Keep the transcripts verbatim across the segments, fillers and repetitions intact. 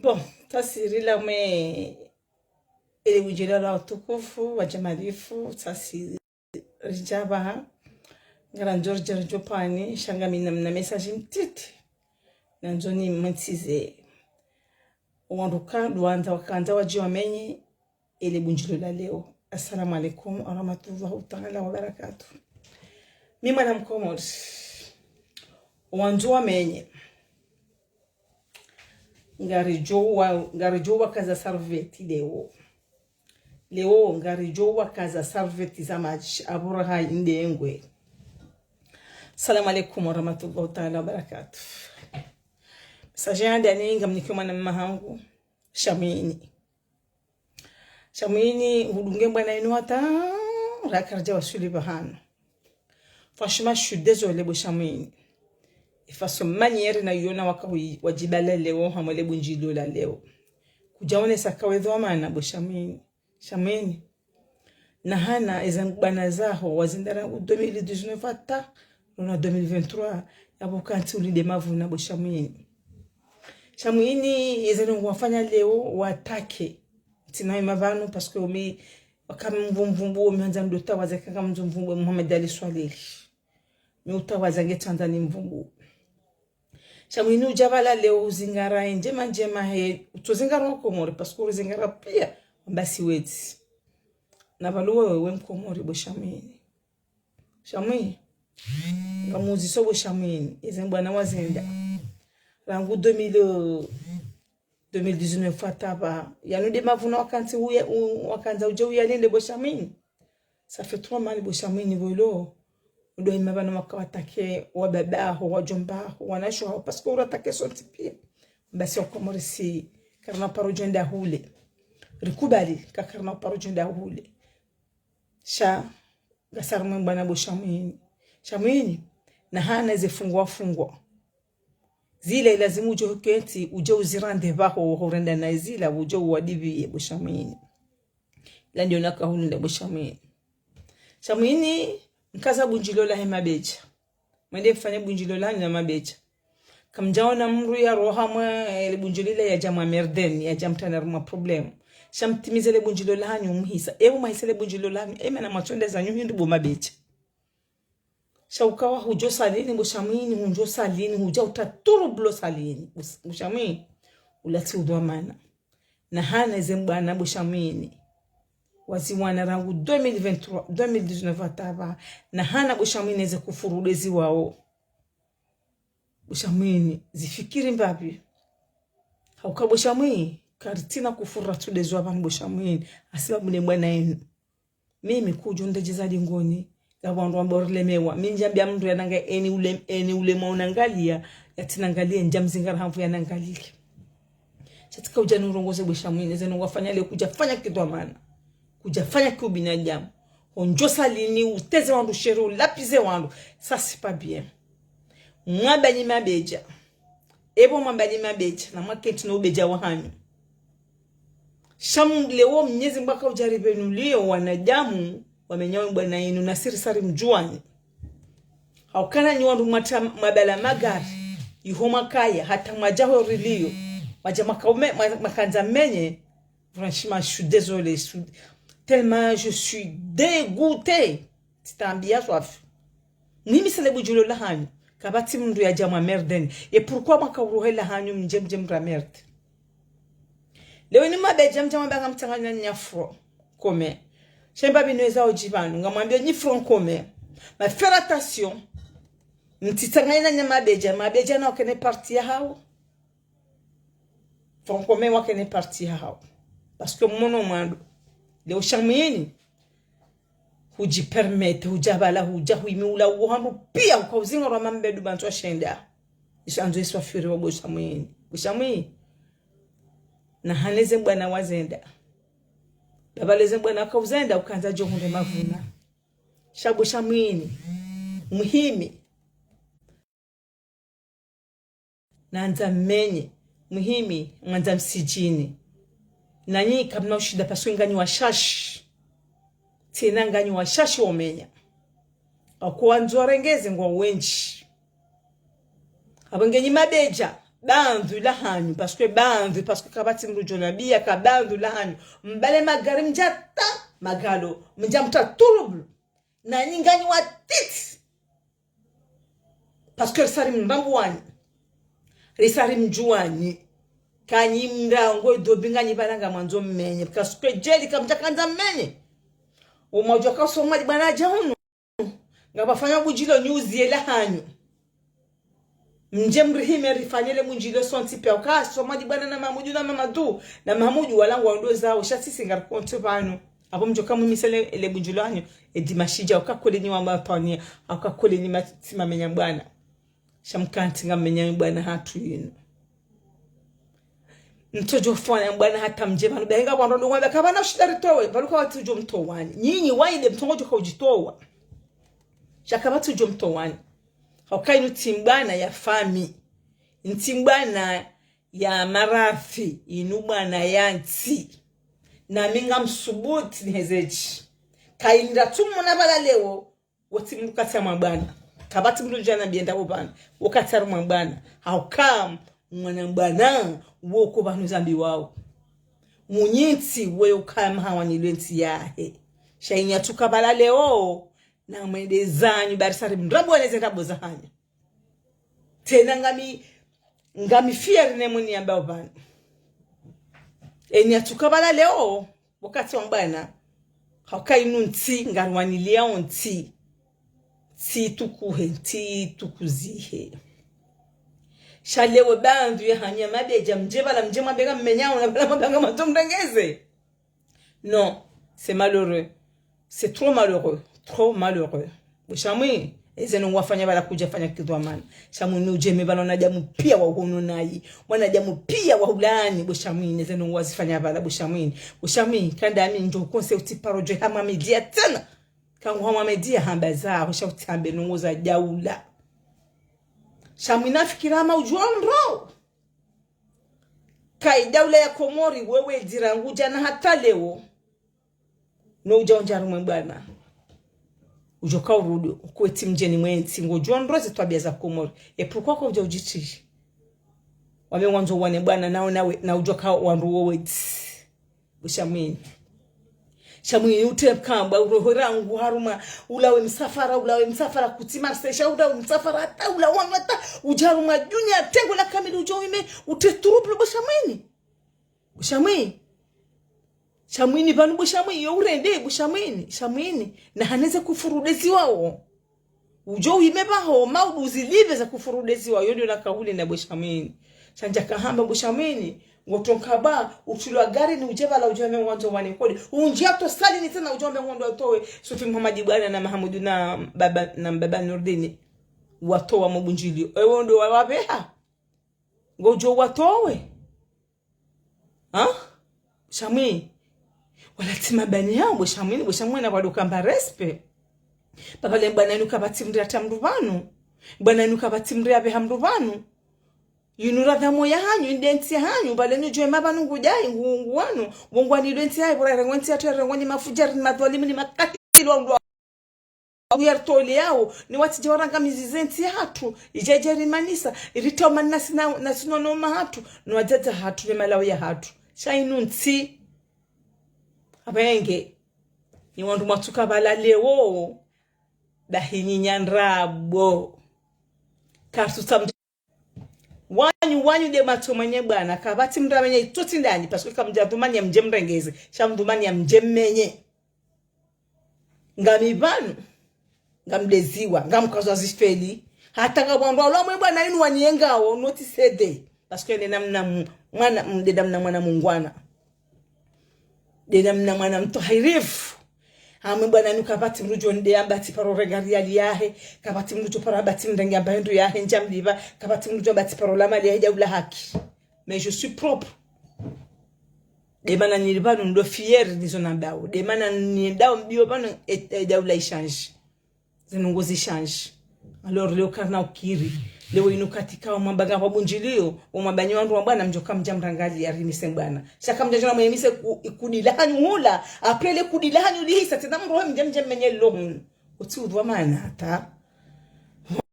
Bon, tsasi rilawe ele bundjilio la utukufu wa djamalifu, tsasi ridja pvaha. Ngarandzo ridje ridjo pvani, sha ngami na mna message mtiti nandzo nimwantsize wandru ka ndo wandza wakandza wadje wamenye ele bundjilio la leo. Assalamu alaikum warahmatullahi taala wabarakatuh. Mi mwana mkomori, wandzo wamenye, ngaridjo wa-, ngaridjo wakaza sarveti leo. Leo ngaridjo wakaza sarveti za madji, apvo raha indengwe. Assalamu alaikum warahmatullahi taala wabarakatuh. Message ya handani ngamnike mwana mma hangu, Shamwini. Shamwini, hudunge bwana inu hata raka ridja waswili pvahanu. Franchement, je suis désolée, bo Shamwini. Ifaso manière na yona waka wi-, wadjibala leo, hamwe le bundjilio la leo. Kudjaonesa kawe dhwamana, bo Shamwini. Shamwini. Na hana eza bwana zaho, wazindara u deux mille dix-neuf hata, luna deux mille vingt-trois, yapvo kantsi ulinde mavuna, bo Shamwini. Shamwini, eza nungu wafanya leo, watake. Tsina ima pvanu, parce que umi, wakami mvumvumbu, umi handza ndo tawaza kaka mvumvumbu, Mohamed Ali Soilihi. Mi utawaza nge tsandza ni mvumbu. Shamwini udja pvala leo uzingara ndjema ndjema he, utsozingara wa Komori, parce que uzingara pia, mbasi wetsi. Na pvalo wewe we mkomori bo Shamwini. Shamwini. Ngamuziso bo Shamwini. Eze bwana wazenda. Rangu deux mille, deux mille dix-neuf hata pva. Yanu nde mavuna wakantsi uye, u-, wakandza udje uyalinde bo Shamwini. Ça fait trois mois bo Shamwini pvolo. Udo ima pvanu waka watake, wababa ho, wadjomba ho, wanasho ho, parce que uratake sontsi pia. Mbasi wa Komori si, karina paro djenda hule. Rikubali, ka karina paro djenda hule. Sha, ngasarumwe bwana bo Shamwini. Shamwini, na hana ze fungwa fungwa. Zila ilazimu udjo kentsi, udje uzirande pvaho, horenda na zila, udje uwadipviye bo Shamwini. Ila ndio naka hulinde bo Shamwini. Shamwini, mkaza bundjilio lahe mabedja. Mwende mfanye bundjilio lanyu na mabedja. Kamdjaona mndru ya roha mwe, ele bundjilio la yadja mwa merdeni, yadja mtrana harumwa problème. Sha mtimize le bundjilio lanyu muhisa. Ebu mahisa le bundjilio lanyu, ema na matsonde zanyu hindru bo mabedja. Sha ukawa hudjo salini, bo Shamwini, hudjo salini, hudja uta turublo salini. Bo Shamwini, ulatsi udhwamana. Na hana eze bwana bo Shamwini. Waziwana rangu deux mille vingt-trois, deux mille dix-neuf hata pva. Na hana bo Shamwini eze kufuru ndezi wao. Bo Shamwini, zifikiri mbapvi. Hauka bo Shamwini, karitsina kufuru ratsu ndezi wa pvanu bo Shamwini. Hasibabu ne bwana inu. Mimi kudjo ndedjeza dingoni, ngapvo wandru wamba urilemewa. Mi ndjambia mndru yananga eni ule, eni ule maunangalia, yatsina angalia, ndjamzingara hamvu yanangalie. Sha tsika udja nirongoze bo Shamwini, zenu wafanya leo kudjafanya kidhwamana. Kudjafanya kiubinadamu. Hondjo salini, uteze wandru shere, ulapvize wandru. Ça, c'est pas bien. Mwamba nyi mabedja. Ebu mwamba nyi mabedja, na mwakentsi no ubedja wahanyu. Sha mu leo Mnyezi Mngu aka udjaribenu leo wanadamu, wamenyawe bwana inu na siri sari mdjuwani. Haukana nyi wandru mwata mabala magari, iho mwakaya, hata mwadja ho rilio, mwadja mwakaume, mwa-, mwakandza menye, franchement, je suis désolée, je suis, tellement je suis dégoûtée. Tsitambia swafi. Mwimise le bundjilio lahanyu. Kapvatsi mndru yadja mwa merdeni. Et pourquoi mwaka urohe lahanyu mdje mdje mra merde. Leo ni mabedja mdja mwamba ngamtsanganya nya front commun. Shemba binweza odji pvanu. Ngamwambio nyi front commun. Ma faire attention. Mtsitsanganye na nya mabedja. Mabedja na wakene parti yahao. Front commun wakene parti yahao. Parce que mmono mwandru. Leo Shamwini. Hudji permettre, hudja pvala, hudja huimi ula uwo hanu pia, uka uzingarwa mambedu bantu washenda. Iso andzo iso afiri wa bo Shamwini. Bo Shamwini. Na hana eze bwana wazenda. Baba leze bwana waka uzenda, ukandza djo hundre mavuna. Sha bo Shamwini. Muhimi. Nandza mmenye, muhimi, ngandza msidjini. Nanyi kamna ushinda parce que nganyi washashi. Tsena nganyi washashi womenya. Ako wandzo warengeze ngwa wendji. Apvo ngenyi mabedja, bandhu la hanyu, parce que bandhu, parce que kapvatsi mdru djo nambiya ka bandhu la hanyu. Mbale magari mdja ta magalo, mdja mtra trouble. Na nyi nganyi watiti. Parce que risa rimrambuwani. Risa rimdjuwani. Kanyi mrango edhobi nganyi pvala ngamwandzo mmenye. Parce que djeli kamdjakandza mmenye. Omwadjuwa ka Somadi bwana hadja hunu. Ngapvafanywa bundjilio nyuzi yela hanyu. Mdje mrihime rifanye le bundjilio sontsi piya. Uka Somadi bwana na Mahamudu na Mamadou. Na Mahamudu wala ngwandozao. Sha sisi ngarikonte pvanu. Apvo mdjoka mwimise le, le bundjilio hanyu. E dimashi idjao uka kweli nyi wa mapvania. Uka kweli nyi matsi mamenya bwana. Sha mkantsi ngammenyao bwana hatru yinu. Mtsodjo fanya bwana hata mdje pvanu. Bahi ngapvo wandru ngwamba kapvana ushinda ritowe. Pvaluka watsudjo mtowani. Nyinyi waide mtsongodjo ka udjitowa. Sha kapvatsudjo mtowani. Hauka inu tsi bwana ya fami. Ntsi bwana ya marafi. Inu bwana ya ntsi. Na mi ngamsubuti niheze dji. Kayindra tsumona pvala leo. Wotsi mdru katsi ya mwa bwana. Kapvatsi mdru djana bienda wo pvanu. Wo katsi ya mwa bwana. Hauka mwana bwana, wo ko pvanu zambiwao. Munyitsi we uka mahawanilwe ntsi yahe. Sha inyi atsuka pvala leo, na mwende zanyu, bari sa rimrambuwani ze ndrabo za hanyu. Tsena ngami, ngami fier ne mweni yamba wo pvanu. Enyi atsuka pvala leo, wakati wa bwana, hauka inu ntsi, ngarwaniliyao ntsi. Ntsi itukuhe, ntsi itukuzihe. Sha leo bandhu ya hanya mabedja mdje pvala mdje mwambe ngammenyao na pvala mwambe ngamwandzo mrengeze. Non, c'est malheureux. C'est trop malheureux. Trop malheureux. Bo Shamwini, eze ndrongoo wafanya pvala kudjafanya kidhwamana. Shamwini udjeme pvala wanadamu piya wa uhono nayi. Wanadamu piya wa hulani. Bo Shamwini, eze ndrongoo wazifanya pvala, bo Shamwini. Bo Shamwini, kanda ami ndjo konse utsi paro djo hama media tsena. Kangu hama media hamba za, husha utsi hambe ndrongoo za daula. Shamwini nafikira hama udjuwa ndro. Kayi daula ya Komori wewe dzi rangu djana hata leo. No udja undja harumwa bwana. Udjo ka urudi, ukwetsi mdjeni mwe ntsi, ngodjuwa ndro ze twabiya za Komori. Et pourquoi ka udja udjitiri? Wame wandzo wane bwana nao nawe, na udjo ka wandru wowe dzi. Bo Shamwini. Shamwini utre kamba, uroho rangu harumwa, ulawe msafara, ulawe msafara, kutsi Marseille, sha ulawe msafara, hata ulawe hata, udja harumwa dunia, tengo la kamili udjo wime, utre trouble, bo Shamwini. Bo Shamwini. Shamwini pvanu bo Shamwini, yo urende bo Shamwini, Shamwini. Na haneze kufuru deziwao. Udjo wime pvaho, maudu uzilipve za kufuru deziwao, yo ndiyo na kauli na bo Shamwini. Sha ndja kahamba bo Shamwini, ngotronka ba, utrilwa garini udje pvala udjo wambe ngwandzo wane kodi. Undjia to salini tsena udjo wambe ngwandzo watowe, Sufi Muhammad bwana na Mahamudu na baba, na baba Nurdini. Watowa mo bundjilio. Ewe ndo wawapveha. Ngodjo watowe. Ha? Shamwini. Wala tsi mabani yao, bo Shamwini, bo Shamwini na wado kamba respect. Pvapvale bwana inu kapvatsi mdru hata mdru pvanu. Bwana inu kapvatsi mdru yapveha mdru pvanu. Yinu radha moya hanyu, inde ntsi ya hanyu, pvale nudjuwe mapvanu ngudjayi, ngu, ngu wanu, wongwani ile ntsi yayi, pvura rengwe ntsi yatru, rengwe ni mafudjari, ni madhwalimu, ni makatili wa mdru. Uyartoleyao, ni watsidja warangamizi ze ntsi yahatru, idjadja rimanisa, iritaumani nasi na, nasi no wananya wahatru, no wadzadze wahatru, ne malawi yahatru. Sha inu ntsi. Apvenge, ni wandru mwatsuka pvala leo, dahi nyi nyandrabo. Karsu tsam- Wanyu, wanyu nde matso mwenye bwana, kapvatsi mdru amenye itsotsi ndani, parce que kamdja dhumani ya mdje mrengeze, sha mdhumani ya mdje mmenye. Ngami pvanu, ngamdeziwa, ngamkazwa zifeli, hata ngapvo wandru walo mwe bwana inu waniyengawo, noti sede, parce que nde namna mu-, mwana, nde namna mwana mungwana. Nde namna mwana mtwahirifu. Hamwe bwana nu kapvatsi mdru djo nde amba tsi paro renga riali yahe, kapvatsi mdru djo paro amba tsi mrenge amba hindru yahe ndja mlipva, kapvatsi mdru djo amba tsi paro la mali yahe daula haki. Mais je suis propre. Nde mana nili pvanu ndo fier nizo nambao. Nde mana nendao mbio pvanu e, e daula ichange. Zinu ngozi change. Alors, leo karina ukiri. Leo inu katika wamwamba ngapvo bundjilio, wamwamba nyi wandru wa bwana mdjo kamdja mrangalia rimise bwana. Sha kamdja djona mwemise ku-, ikudi la hanyu hula. Après le kudi la hanyu lihisa, tsena mdru we mdje mdje mmenye lo hunu. Utsi udhwamana hata.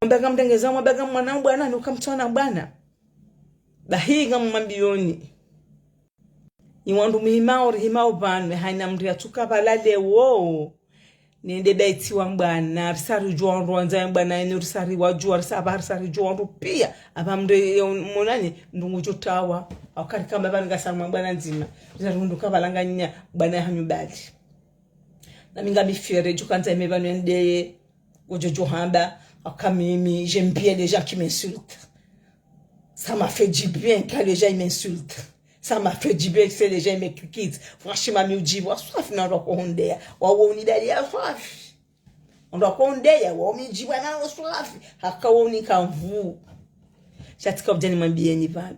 Mwamba ngamrengeza, mwamba ngamwana bwana, nuka mtswana bwana. Bahi ngamwambiyoni, nyi wandru muhimao rihimao pvanu, haina mndru yatsuka pvala leo nende baitsi wa mbwana, risaridjuwa wandru wandza ya mbwana yenu, risariwadjuwa, risapva, risaridjuwa wandru piya. Apva mndru ye monani, mndru ngudjo tawa. Hauka rikamba pvanu ngasi harumwa mbwana ndzima, risarihundru ka pvala nganyina mbwana yahanyu mbali. Nami ngami fière dju kandza ime pvanu yendeye, udjo djo hamba, hauka mimi, j'aime bien les gens qui m'insultent. Ça m'a fait du bien quand les gens ils m'insultent. Ça m'a fait du bien que les gens ils me critiquent. Franchement, mi udjibu wa swafi na wandru wakohondeya. Wawo unidaliya swafi. Wandru wakohondeya, wawo mi udjibu wa na swafi. Haka wawo ni kamvu. Sha tsika udja nimwambiyeni pvanu.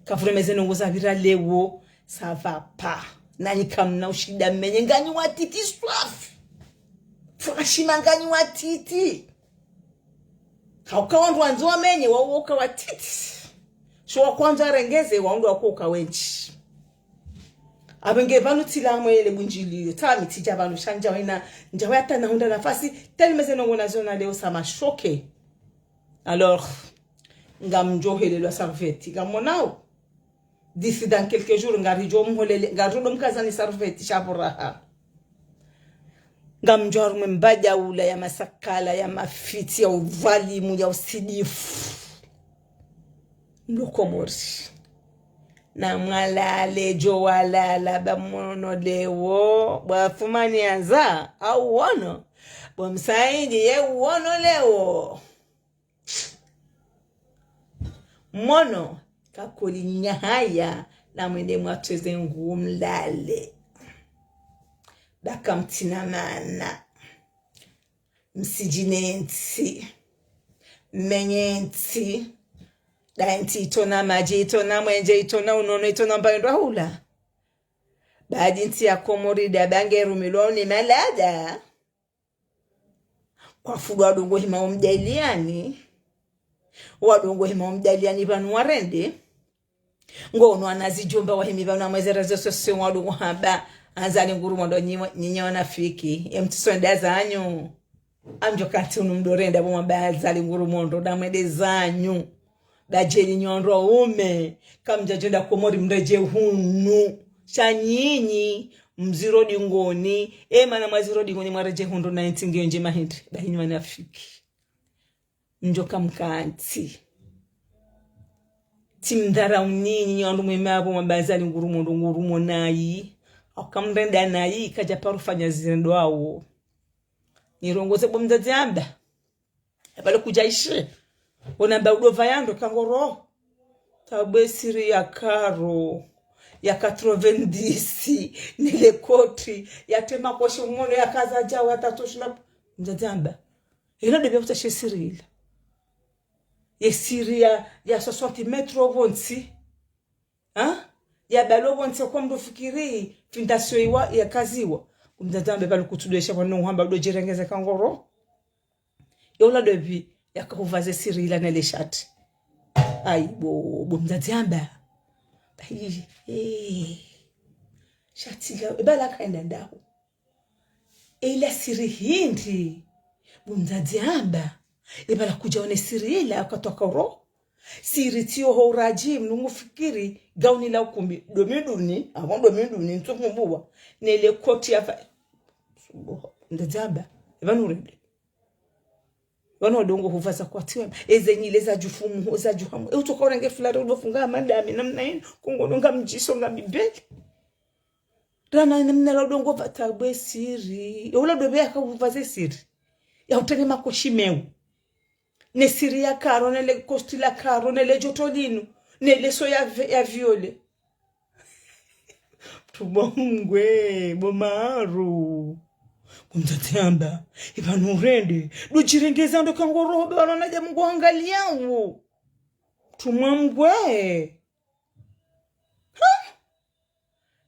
Kavure meze nongo zapvira leo, ça va pas. Nanyi kamna ushinda mmenye, nganyi watiti swafi. Franchement, nganyi watiti. Hauka wandru wandzo wamenye, wawo uka watiti. Sho wakoandza warengeze, wawo ndo wakoka wendji. Apvo nge pvanu tsila mwele bundjiliyo, tsa mi tsidja pvanu sha ndjawo ina, ndjawo yatana hundra nafasi, teli meze nongo nazo na leo ça m'a choqué. Alors, ngamdjo helelwa sarveti, ngamonao. D'ici dans quelques jours, ngaridjo mholele, ngaridjo mkazani sarveti, sha pvo raha. Ngamdjo harumwe mbadja ula ya masakala, ya mafitsi, ya udhwalimu, ya usidifu. Mlo Komori. Na mwalale djo walala ba mwono leo, bwa Fumani yaza, hau wono. Bwa Msaidie ye wono leo. Mwono, kakoli nyahaya, na mwende mwatweze ngu mlale. Baka mtsina mana. Msidjine ntsi. Mmenye ntsi. Nda ntsi itsona madji, itsona mwenje, itsona unono, itsona mbayo ndo hula. Badi ntsi ya Komori nda bange rumilwa ni malada. Kwafudwa wadungo hima omdaliyani. Wadungo hima omdaliyani pvanu warende. Ngono wana zidjumba wahimi pvanu amweze réseaux sociaux wadungo hamba. Azali Ngurumondro nyi-, nyinyi wanafiki. Ye mtsisonda zanyu. Amdjo kati unu mdorenda bo mwamba Azali Ngurumondro na mwende zanyu. Badjeli nyi wandru waume, kamdjadjo enda Komori mredje hunu. Sha nyinyi, mziro dingoni, e mana mwaziro dingoni mwaredje hundru na ntsi ngiyo ndjema hindri, bahi nyi wanafiki. Mdjo kamkantsi. Tsimdharau nyinyi, nyi wandru mwema bo mwamba Azali Ngurumondro, Ngurumondro nayi. Hauka mrenda nayi, kadja paro fanya zirendwawo. Nirongoze bo mdzadze amba. Ebale kudja ishe. Wonamba udopva yando kangoro. Tabwe siri ya karo. Ya quatre-vingt-dix. Nele koti. Ya tema koshi mwono ya kaza djawa tatoshila. Mdzadze amba. Ina dopvia kutashe siri ila. Ye siri ya, ya soixante mètres pvontsi. Ha? Ya balo pvontsi kwa mdru fikiri, fondation iwa, ya kaziwa. Bo mdzadze amba balo kutsudwesha pvanu hamba udodjirengeze kangoro. Yola dopvi, yakahuvaze siri ila nele shati. Ayi, bo, bo mdzadze amba. Ayi, eh. Shati la, ebala kaenda ndahu. Ila siri hindri. Bo mdzadze amba. Ebala kudja one siri ila, katwaka uro. Siri tsiyo ho uraji, mnungu fikiri, gauni la ukumbi, domiduni, avant domiduni, ntsukumbuwa, nele koti ya va-, mdzadze amba, epvanu urende. Pvanu wadungo huvaza kwatiwa, eze nyile za djufumu, za djuhamu, e utoka urenge fulari, udofunga madami, namna inu, kungono nga mdjiso, nga mibeli. Rana namna la udongo pvata bwe siri. Yola dopvi yakahuvaze siri. Ya utenge makoshi mewu. Ne siri ya karo, nele kosti la karo, nele djoto linu, nele so ya ve-, ya violet. Mtru bo mngwe, bo maru. Bo mdzadze amba, epvanu urende, dodjirengeza ndo kangoro, be walona dja mngu angaliyawo. Mtru mngwe. Ha?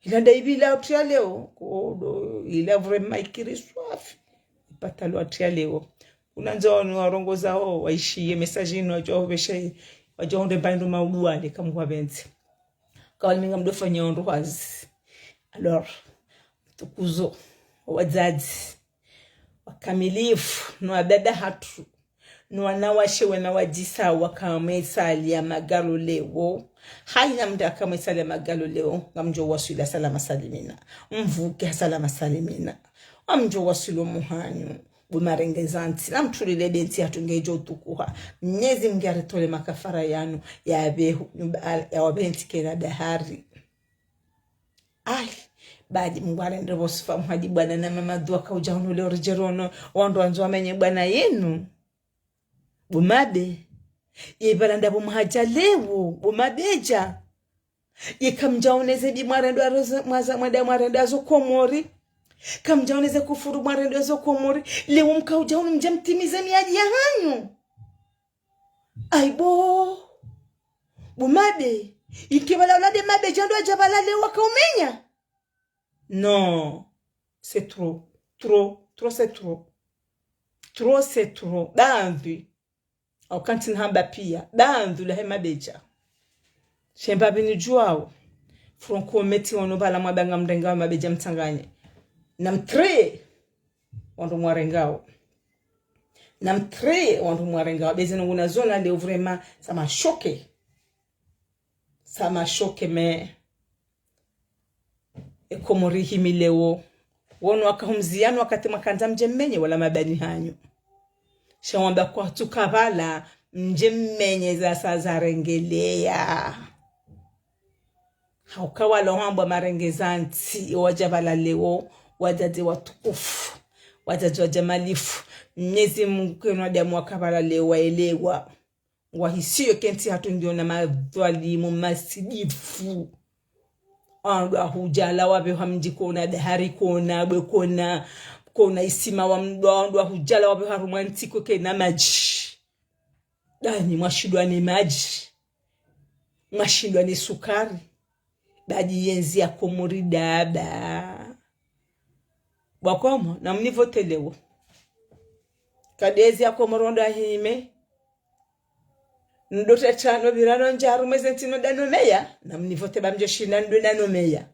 Ila nda ipvi ila watria leo, kodo, ila vraiment ikiri swafi. Ipatalo watria leo. Unandzo wanu warongoza ho, waishiye message inu, wadjo hopvesha, wadjo honde mbayi ndo maudu wale, kamkwa benzi. Kawali mi ngamdofanya ondro hazi. Alors, mtukuzo, wadzadze, wakamilifu, no wadada hatru, no wanawashe wema wadjisa wakamwe sali ya magalo leo. Hayina mndru akamwe sali ya magalo leo, ngamdjo waswili salama salimina. Mvuke salama salimina. Ngamdjo waswili omuhanyu. Bo marengezantsi, namtulile be ntsi yahatru ngedjo tukuha. Mnyezi Mngu yaritole makafara yanu, yabehu, yawabe ntsi kena dahari. Ayi, badi Mngu arende bo Swifa Mhadi bwana na Mama Dua kaudja hunu leo ridjerono, wandru wandzo wamenye bwana yenu. Bo mabe. Ye pvala ndapvo mhadja leo, bo mabeja. Ye kamdjaoneze bi mwarendo aroze, mwaza, mwenda mwarendo azo Komori. Kamdjaoneze kufuru mwarendo azo Komori. Leo mkaudja hunu mdje mtimize miadi yahanyu. Ayi bo. Bo mabe. Ike pvala ulade mabeja ndo adja pvala leo wakaumenya. Non. C'est trop. Trop. Trop, c'est trop. Trop, c'est trop. Bambi. Au kanti nihamba pia. Bambi ulahe mabeja. Shemba bini djuwao. Franco Meti wanu pvala mwabanga mrenga wa mabeja mtsanganye. Namtre. Wandru mwarengao. Namtre wandru mwarengao. Be zinu nguna zona leo vraiment, ça m'a choqué. Ça m'a choqué, mais e Komori himi leo. Wonu wakahumziyanu wakati mwakandza mdje mmenye wala mabani hanyu. Sha wamba kwatsu ka pvala mdje mmenye zasa zarengeleya. Hauka wala wambwa marengezantsi, wadja pvala leo, wadzadze watukufu, wadzadze wadjamalifu. Mnyezi Mngu kenu adamu waka pvala leo waelewa. Ngwahisiyo ke ntsi yahatru ngiyo na madhwalimu, masidifu. Wandru wahudjala wapve ha mdji kona dahari kona bwe kona, kona isima wa mdru wandru wahudjala wapve harumwa ntsi kwe kena madji. Danyi mwashindwa ne madji. Mwashindwa ne sukari. Badi yentsi ya Komori daba. Bo Wakomori, namnivote leo. Kade yentsi ya Komori ndo ahime. Ndo tata no pvirano ndjaru mweze ntsi no dano meya. Namnivote ba mdjo shinda ndo dano meya.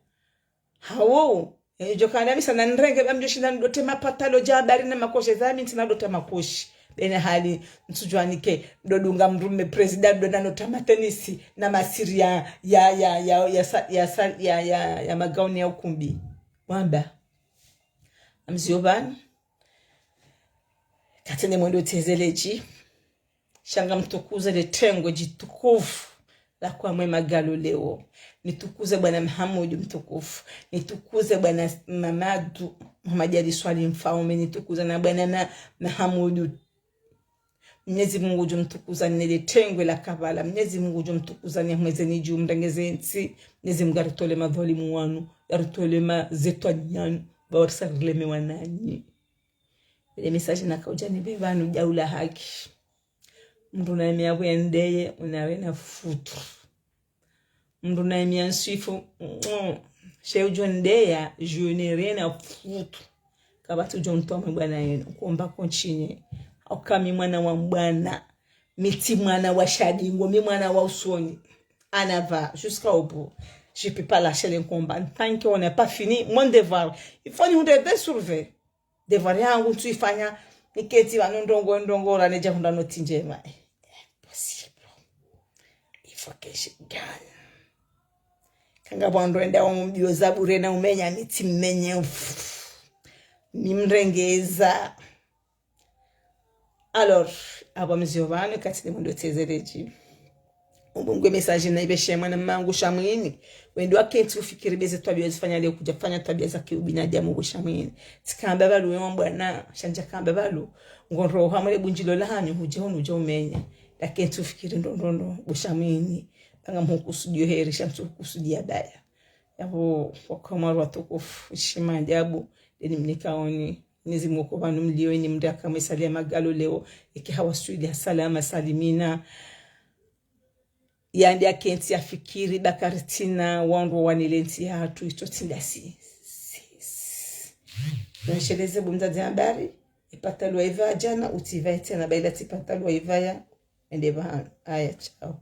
Hawo. Edjo kana misa na nrenge ba mdjo shinda ndo tema patalo dja habari na makoshi za mi ntsina ndo tema koshi. Bena hali ntsudjwanike ndo dunga mdrume président ndo nano tama tenisi na masiri ya, ya, ya, ya, ya, sa- ya, sa- ya, ya, ya magauni ya ukumbi. Wamba. Amziyo pvanu. Katene mwendo tezeleji. Sha ngamtukuze le tengwe djitukufu la kwamwe magalo leo. Nitukuze bwana Mahamudu mtukufu. Nitukuze bwana Mamadu, Muhamadi Ali Swalihi Mfaume. Nitukuze na bwana Ma- Mahamudu. Mnyezi Mungu udjo mtukuza ne le tengwe la kabala. Mnyezi Mungu udjo mtukuza ne mweze ni dju mrengeze ntsi. Mnyezi Mungu yaritole madhwalimu wanu. Yaritole mazetwani yanu. Ba warisa rilemewa nanyi. Ile message nakaudja nipve pvanu djaula haki. Mndru na imi yapvo yandeye, unawe na futur. Mndru na imi yanswifu, mm, she udjo ndeya, je n'ai rien à foutre. Kapvatsi udjo ntwamwe bwana yenu, komba kontshinye. Hauka mi mwana wa mbwana, mi tsi mwana wa shadingo, mi mwana wa usoni. En avant, jusqu'au bout. Je peux pas lâcher le combat. Tant qu'on n'a pas fini mon devoir, il faut nous surveiller. Devoir yangu ntsuifanya, niketsi pvanu ndrongo, ndrongo, ranedja hundra noti ndjema. Eh, impossible. Il faut que je gagne. Kanga bwandro enda wa mbiyo za bure na umenya mi tsi mmenye. Mimrengeza. Alors, apvo mziyo pvanu, katsi ne mwendo tezeleji. Ubungu message na ipveshe mwana mangu Shamwini. Wendo wakentsi ufikiri be ze twabiya zifanya leo kudja fanya twabiya za kiubinadamu bo Shamwini. Tsikamba pvalu we mbwana, sha ndjakamba pvalu. Ngondro hamwe le bundjilo lahanyu, hudje hunu udje umenye. Lakentsi ufikiri ndo ndo ndo bo Shamwini. Pvanga mhukusudiyo heri, sha ntsuhukusudiya baya. Yapvo, Wakomori watukufu, shima ajabu, deni mnikaoni. Mnyezi Mungu ko pvanu mliyo ini mndru akamwe sali ya magalo leo, eke hawaswili ya salama salimina. Yandi yakentsi yafikiri, Bakari tsina, wandru wanile ntsi yahatru, itsotsi ndasi. Nonsheleze bo mdzadze habari, ipatalo wa ipvaya djana, utsi ipvaya tsena, ba ila tsi patalo wa ipvaya, ende pvahanu. Aya, ciao.